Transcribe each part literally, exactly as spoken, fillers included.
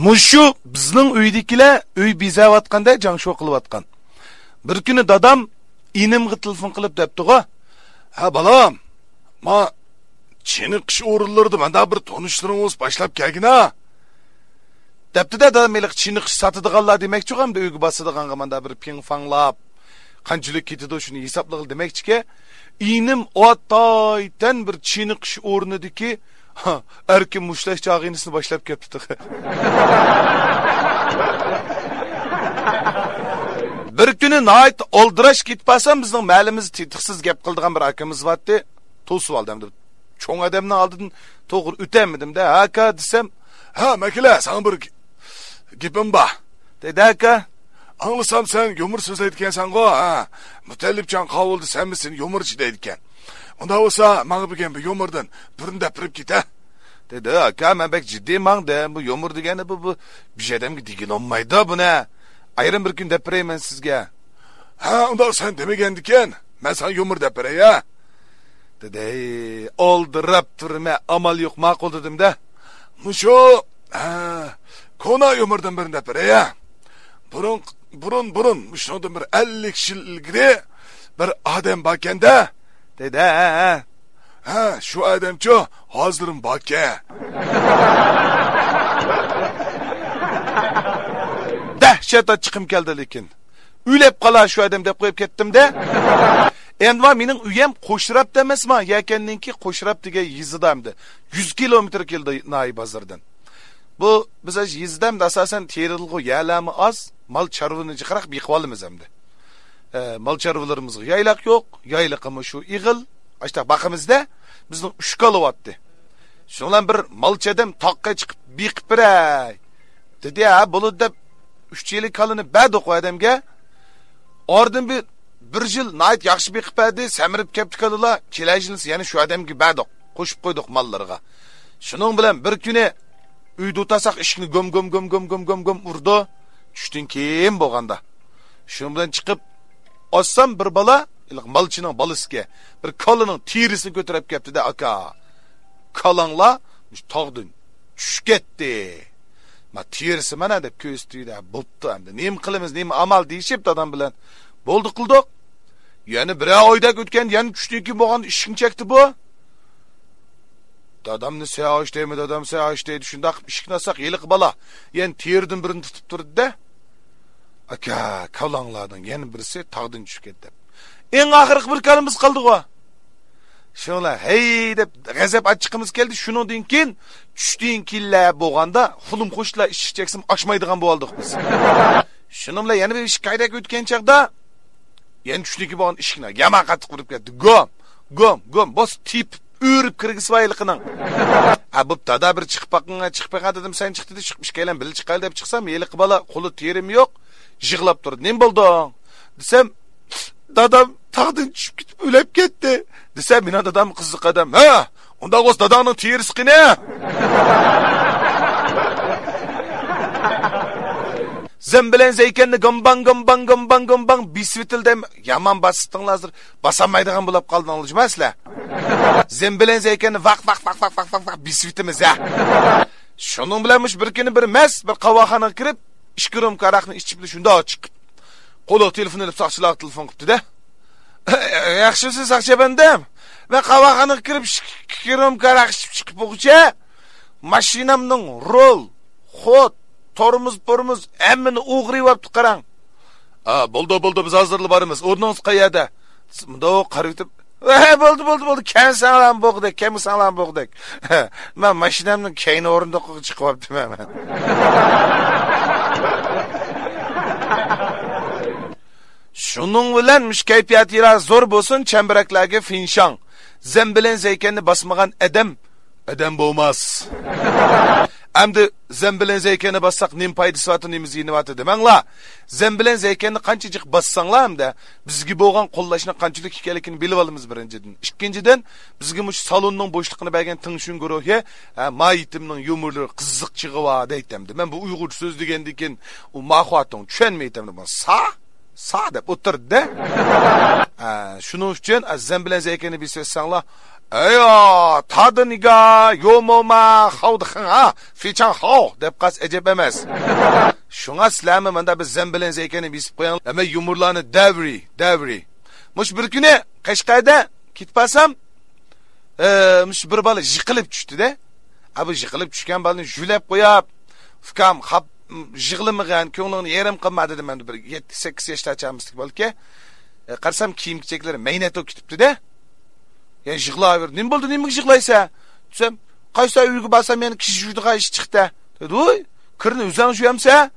مۇشۇ بىزنىڭ ئۆيدىكىلەر ئۆي بېزەۋاتقاندا جاڭشۇ قىلىۋاتقان. بىر كۈنى دادام ئىنىمغا تېلېفون قىلىپ دەپتىغۇ، ھە بالام، ما چېنىقىش ئورۇنلىرىدا ماندا بىر تونۇشلىرىڭ بولسا باشلاپ كەلگىنە، دەپتىدە. دادام ھېلىقى چېنىقىش ساتىدىغانلار دېمەكچىغۇ، ئەمدى ئۆيگە باسىدىغانغا ماندا بىر پىڭ فاڭلاپ قانچىلىك كېتىدۇ، شۇنى ھېسابلىغىلى دېمەكچىكەن. ئىنىم ئاتايتەن بىر چېنىقىش ئورنىدىكى، ھا، ئەركىن مۇشتلاش چاغىنىسىنى باشلاپ كەپتۇ تېخى. بىر كۈنى ناھايىتى ئالدىراش كېتىپ بارسام، بىزنىڭ مەھەللىمىزدە تېتىقسىز گەپ قىلىدىغان بىر ئاكىمىز بارتى. توسۇۋالدى ئەمدى. چوڭ ئادەمنىڭ ئالدىدىن توغرا ئۆتەلمىدىم-دە. ھە ئاكا دېسەم، ھە مەكىلە، ساڭا بىر گېپىم بار، دېدى ئاكا. ئاڭلىسام، سەن يۇمۇر سۆزلەيدىكەنسەنغۇ، ھە؟ مۇتەللىپجان قاۋۇل دېسەممۇ سېنى يۇمۇرچى دەيدىكەن. ئۇنداق بولسا، ماڭا بۈگۈن بىر يۇمۇردىن بىرنى دەپ بېرىپ كېتە، دېدى. ئاكا، مەن بەك جىددىي ماڭدىم. بۇ يۇمۇر دېگەننى بۇ، بۇ بىر ئادەمگە دېگىلى بولمايدۇ بۇنى. ئايرىم بىر كۈن دەپ بېرەيمەن سىزگە. ھە، ئۇنداق سەن دېمىگەندىكىن، مەن ساڭا يۇمۇر دەپ بېرەي، ھە؟ دېدى. ئالدىراپ تۇرمەن، ئامال يوق، ماقۇل دېدىم-دە. مۇشۇ، ھە، كونا يۇمۇردىن بىرنى دەپ بېرەي، ھە؟ بۇرۇن، بۇرۇن، بۇرۇن، مۇشۇنىڭدىن بىر ئەللىك يىل ئىلگىرى بىر ئادەم باركەن-دە، دېدى. ھە، ھە، ھە. ھە، شۇ ئادەمچۇ، ھازىرمۇ باركەن. دەھشەت ئاچچىقىم كەلدى لېكىن. ئۆلۈپ قالا شۇ ئادەم دەپ قويۇپ كەتتىم-دە. ئەمدى مېنىڭ ئۆيەم قوشراپتا ئەمەسما، يەكەننىڭكى قوشراپ دېگەن يېزىدا ئەمدى. يۈز كىلومېتىر كېلىدۇ ناھىيە بازىرىدىن. بۇ بىز ھازىر يېزىدا ئەمدى ئاساسەن تېرىلغۇ يەرلەرمۇ ئاز، مال چارۋىنى جىقراق بېقىۋالىمىز ئەمدى. ئە، مال چارۋىلىرىمىزغا يايلاق يوق، يايلىقىمۇ شۇ ئېغىل، ئاشتاق باقىمىز-دە، بىزنىڭ ئۈچ كالا بارتى. شۇنىڭ بىلەن بىر مالچى ئادەم تاغقا چىقىپ بېقىپ بېرەي، دېدى. ھە، بولىدۇ دەپ، ئۈچ يىلى كالىنى بەردۇق ئۇ ئادەمگە. ئارىدىن بىر، بىر يىل ناھايىتى ياخشى بېقىپ بەردى، سەمرىپ كەپتۇ كالىلار، كېلەر يىلى يەنە شۇ ئادەمگە بەردۇق، قوشۇپ قويدۇق ماللىرىغا. شۇنىڭ بىلەن بىر كۈنى ئۆيدە ئولتۇرساق ئىشىكنى گوم، گوم، گوم، گوم، گوم، گوم، گوم ئۇرىدۇ، چۈشتىن كېيىن بولغاندا. شۇنىڭ بىلەن چىقىپ ئاچسام، بىر بالا، ھېلىقى مالچىنىڭ بالىسىكەن، بىر كالىنىڭ تېرىسىنى كۆتۈرۈپ كەپتۇ-دە، ئاكا. كالاڭلار مۇشۇ تاغدىن چۈشۈپ كەتتى. ما تېرىسى مانا دەپ كۆرسىتىۋىدى. بوپتۇ ئەمدى. نېمە قىلىمىز، نېمە ئامال دېيىشىپ دادام بىلەن بولدى قىلدۇق. يەنە بىرەر ئايدەك ئۆتكەندە يەنە چۈشتىن كېيىن بولغان ئىشىكنى چەكتى بۇ. دادامنى سەي ئاچ دەيمەن، دادام سەي ئاچ دەيدۇ. شۇنداق قىلىپ ئىشىكنى ئاچساق، ھېلىقى بالا يەنە تېرىدىن بىرنى تۇتۇپ تۇردى-دە. ئاكا، كالاڭلاردىن يەنە بىرسى تاغدىن چۈشۈپ كەتتى دەپ. ئەڭ ئاخىرقى بىر كالىمىز قالدىغۇ. شۇڭلا ھەي دەپ غەزەپ ئاچچىقىمىز كەلدى. شۇنىڭدىن كېيىن چۈشتىن كېيىنلەر بولغاندا خۇلۇم قوشلا ئىشىك چەكسىمۇ ئاچمايدىغان بولدۇق بىز. شۇنىڭ بىلەن يەنە بىر ئىككى ئايدەك ئۆتكەن چاغدا يەنە چۈشتىن كېيىن بولغان ئىشىكنى يامان قاتتىق ئۇرۇپ كەتتى. گوم، گوم، گوم، بوس تېپىپ ئۆرۈپ كىرگۈسى بار ھېلىقىنىڭ. ھە، بوپ، دادا، بىر چىقىپ باقىڭ، چىقىپ باقىڭ دېدىم، سەن چىق دېدى، چىقىپ ئىككىيلەن بىللە چىقايلى دەپ چىقسام، ھېلىقى بالا قولىدا تېرىمۇ يوق، يىغلاپ تۇرىدۇ. نېمە بولدۇڭ دېسەم، دادام تاغدىن چۈشۈپ كېتىپ ئۆلۈپ كەتتى دېسەم، مېنىڭ دادام قىزىق ئادەم، ھە، ئۇنداق بولسا داداڭنىڭ تېرىسى قېنى؟ زەم بىلەن زەيكەننى گامباڭ، گامباڭ، گامباڭ، گامباڭ بېسىۋېتىلدى. يامان باسىتىڭلار ھازىر. باسالمايدىغان بولۇپ قالدىڭلار جۇما سىلەر. زەم بىلەن زەيكەننى ۋاق، ۋاق، ۋاق بېسىۋېتىمىز ھە. شۇنىڭ بىلەن مۇشۇ بىر كۈنى بىر مەس بىر قاۋاخانىغا كىرىپ، ئىككى رومكا ھاراقنى ئىچىپ شۇنداق چىقىپ، قولىغا تېلېفون ئېلىپ ساقچىلارغا تېلېفون قىپتۇ-دە. ياخشىمۇسىز ساقچى ئەپەندىم؟ مەن قاۋاخانىغا كىرىپ ئىككى رومكا ھاراق ئىچىپ چىقىپ بولغۇچە ماشىنامنىڭ رول، خوت، تورمۇز، پورمۇز ھەممىنى ئوغرىۋاپتۇ قاراڭ. ئا، بولدى، بولدى، بىز ھازىرلا بارىمىز. ئورنىڭىز قەيەردە؟ مۇنداق قارىۋېتىپ، ھە، بولدى، بولدى، بولدى، كەلسەڭلارمۇ بولغۇدەك، كەلمىسەڭلارمۇ بولغۇدەك. مەن ماشىنامنىڭ كەينى ئورۇندۇقىغا چىقىۋاپتىمەن مەن. شۇنىڭ بىلەن مۇشۇ كەيپىياتىڭلار زور بولسۇن، چەمبىرەكلەرگە فىنشاڭ. زەم بىلەن زەيكەننى باسمىغان ئادەم ئادەم بولماس. ئەمدى زەم بىلەن زەيكەننى باسساق نېمە پايدىسى بار، نېمە زىيىنى بار دېمەڭلار. زەم بىلەن زەيكەننى قانچىجىق باسساڭلار ھەمدە بىزگە بولغان قوللاشنىڭ قانچىلىك ئىكەنلىكىنى بىلىۋالىمىز بىرىنچىدىن. ئىككىنچىدىن، بىزگە مۇشۇ سالوننىڭ بوشلۇقىنى بەرگەن تىڭشۈن گۇرۇھى، ھە، ما يېتىمنىڭ يۇمۇرلىرى قىزىق چېغى بار دەيتتى ئەمدى. مەن بۇ ئۇيغۇرچە سۆزلىگەندىن كېيىن ئۇ ماخۇاتىڭ چۈشەنمەيتتى ئەمدى. سا، سا دەپ ئولتۇردى-دە. ھە، شۇنىڭ ئۈچۈن، ھە، زەم بىلەن زەيكەننى بېسىۋەتسەڭلار، ئەييا، تادىنىگا، يوموما، خاۋدىخىڭ ھا، فىچاڭ خاۋ دەپ قالسا ئەجەب ئەمەس. شۇڭا سىلەرمۇ مۇندا بىر زەمبىلەن زەيكەننى بېسىپ قويۇڭلار. ھەممە يۇمۇرلارنى دەۋرى، دەۋرى. مۇشۇ بىر كۈنى قەشقەردە كېتىپ بارسام، ئە، مۇشۇ بىر بالا يىقىلىپ چۈشتى-دە. ئا، بۇ يىقىلىپ چۈشكەن بالىنى يۆلەپ قويۇپ، ئۇكام، خاپ، يىغلىمىغىن، كۆڭلۈڭنى يېرىم قىلما دېدىم. ئەمدى بىر يەتتە، سەككىز ياش چامىسىدىكى بالىكەن. ئە، قارىسام، كىيىم-كېچەكلىرى مەينەت بولۇپ كېتىپتۇ-دە. يەنە يىغلاۋېرىپ، نېمە بولدى، نېمىگە يىغلايسەن؟ دېسەم، قايسى ئۆيگە بارسام، يەنە كىشى يۇيىدىغان ئىش چىقتى. دېدى، ۋوي، كىرنى ئۆزۈڭ يۇيامسەن؟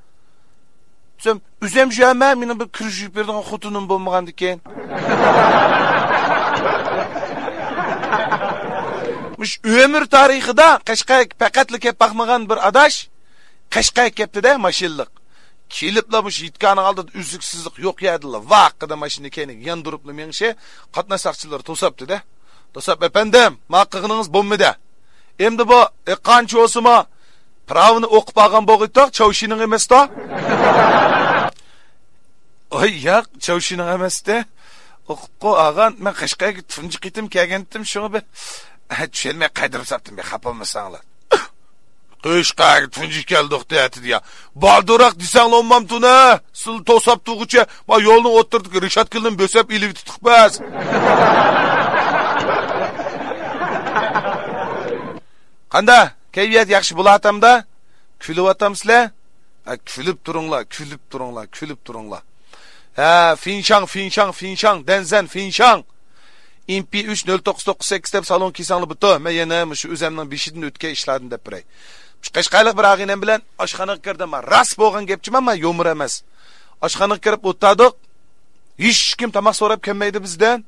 دېسەم، ئۆزۈم يۇيامەن، مېنىڭ بىر كىر يۇيۇپ بېرىدىغان خوتۇنۇم بولمىغاندىكىن. مۇشۇ ئۆمۈر تارىخىدا قەشقەرگە پەقەتلا كەپ باقمىغان بىر ئاداش، قەشقەرگە كەپتۇ-دە، ماشىنىلىق. كېلىپلا مۇشۇ يىتكاننىڭ ئالدىدا ئۈزلۈكسىزلىك يوق يەردىلا ۋاققىدە ماشىنا كەينىگە ياندۇرۇپلا مېڭىشى، قاتناش ساقچىلىرى توساپتۇ-دە. توساپ، ئەپەندىم، ما قىلغىنىڭىز بولمىدى. ئەمدى بۇ، ئە، قانچە بولسىمۇ، پىراۋىنى ئوقۇپ ئالغان بولغىيتتۇق، چاۋشىنىڭ ئەمەستۇ. ئاي، ياق، چاۋشىنىڭ ئەمەستى. ئوقۇپقۇ ئالغان، مەن قەشقەرگە تۇنجى قېتىم كەلگەنتىم، شۇڭا بىر، ھە، چۈشەنمەي قايتۇرۇپ ساپتىم، بىر خاپا بولمىساڭلار. قەشقەرگە تۇنجى كەلدۇق دەتتى يا. بالدۇراق دېسەڭلار بولمامتۇ نە؟ سىلى توساپ تۇرغۇچە، ما يولنىڭ ئوتتۇرىدىكى رېشاتكىلىرىنى بۆسەپ ئېلىۋېتىپتۇق بىز. قاندا، كەيپىيات ياخشى بولاتامدا؟ كۈلۈۋاتامسىلەر؟ ھە، كۈلۈپ تۇرۇڭلار، كۈلۈپ تۇرۇڭلار، كۈلۈپ تۇرۇڭلار. ھە، فىنشاڭ، فىنشاڭ، فىنشاڭ، دەنزەن، فىنشاڭ. ئىمپى ئۈچ نۆل توققۇز توققۇز سەككىز دەپ سالون كىيسەڭلار بۇتۇ. مەن يەنە مۇشۇ ئۆزەمنىڭ بېشىدىن ئۆتكەن ئىشلاردىن دەپ بېرەي. مۇشۇ قەشقەرلىك بىر ئاغىنەم بىلەن ئاشخانىغا كىردىم. راست بولغان گەپچىمەن، مەن يۇمۇر ئەمەس. ئاشخانىغا كىرىپ ئولتۇردۇق. ھېچكىم تاماق سوراپ كەلمەيدۇ بىزدىن.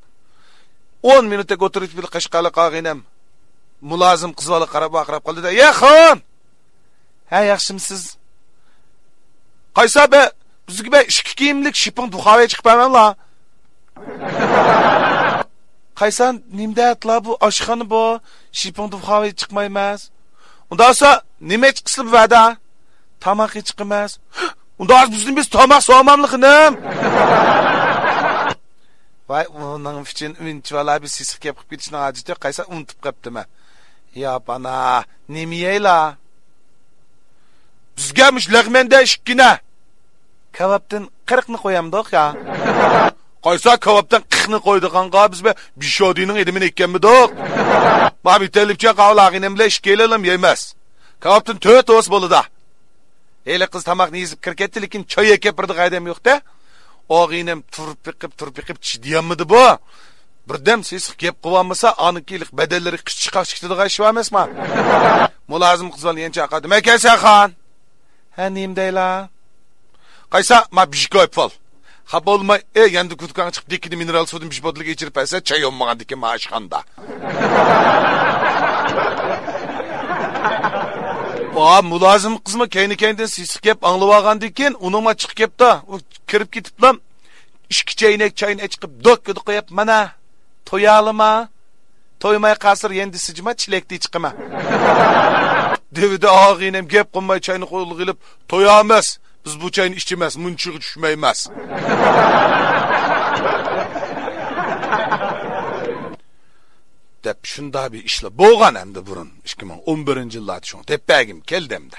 ئون مىنۇتتەك ئولتۇرۇپ، بىر قەشقەرلىك ئاغىنەم مۇلازىم قىز بالا قاراپ ۋارقىراپ قالدى-دە، يا خان! ھە، ياخشىمسىز؟ قايسا بە، بىزگە بە ئىككى كىيىملىك شىپىڭ دۇخاۋەي چىقىپ بەرمەملا. قايسا، نېمە دەتلا بۇ ئاشخانا بۇ، شىپىڭ دۇخاۋەي چىقمايمەس. ئۇنداقسا، نېمە چىقسىلا بۇ ۋەدە؟ تاماق چىقىمەس. ئۇنداقسا بىزدىن بىز تاماق سوماملىقىنىم. ۋاي، ئۇنىڭ ئۈچۈن ئۈنچىۋالا بىر سېسىق گەپ قىلىپ كېتىشنىڭ ھاجىتى يوق، قايسا ئۇنتۇپ قاپتىمەن. يا پانا، نېمە يەيلا؟ بىزگە مۇشۇ لەغمەندە ئىككىنە. كاۋاپتىن قىرىقنى قويامدۇق يا؟ قايسا كاۋاپتىن قىرىقنى قويىدىغانغا بىز بە بىشودىنىڭ ئېدىمىنى ئېكەنمىدۇق؟ ماۋۇ تەلىپچە قاۋۇل ئاغىنەم بىلەن ئىككىيلەنلەم يەيمەس. كاۋاپتىن تۆت ئوس بولىدۇ. ھېلى قىز تاماقنى يېزىپ كىرىپ كەتتى، لېكىن چاي ئەكەپ بېرىدىغان ئادەم يوق-دە. ئاغىنەم تۇرۇپ بېقىپ، تۇرۇپ بېقىپ چىدىيالمىدى بۇ. بىردەم سېسىق گەپ قىلىۋالمىسا، ئانىڭكى ھېلىقى بەدەنلىرى قىچىشقاق چىقىدىغان ئىش بار ئەمەسما؟ مۇلازىم قىز بالا يەنە چاقىردى. مەن كەلسەم خان. ھە، نېمە دەيلا؟ قايسا، ما بىشكوي پال. خاپا بولماي، ئە، يەنە كۇتكاڭ چىقىپ، دېكىدە مىنېرال سۇدىن بىش بوتۇلكا ئىچىرىپ بەرسە، چاي يۇممىغاندىكىن ما ئاشخانىدا. ۋا، مۇلازىم قىزمۇ كەينى-كەينىدىن سېسىق گەپ ئاڭلىۋالغاندىكىن، ئۇنىڭما چىقىپ كەپتۇ. ئۇ كىرىپ كېتىپلا، ئىككى چەينەك چاينى ئىچىپ، دوككىدا قويۇپ، مانا، تويالىما؟ تويماي قالسا يەنە دېسىجىما، چىلەكتە چىقىما. دېۋىدە ئاغىنەم گەپ قىلماي چاينى قولىغا ئېلىپ، تويامەس، بىز بۇ چاينى ئىچىمەس، مۇنچىغا چۈشمەيمەس. دەپ شۇنداق بىر ئىشلار بولغان ئەمدى بۇرۇن، ئىككى مىڭ ئون بىرىنچى يىللاردا شۇڭا دەپ بەرگۈم كەلدى ئەمدى.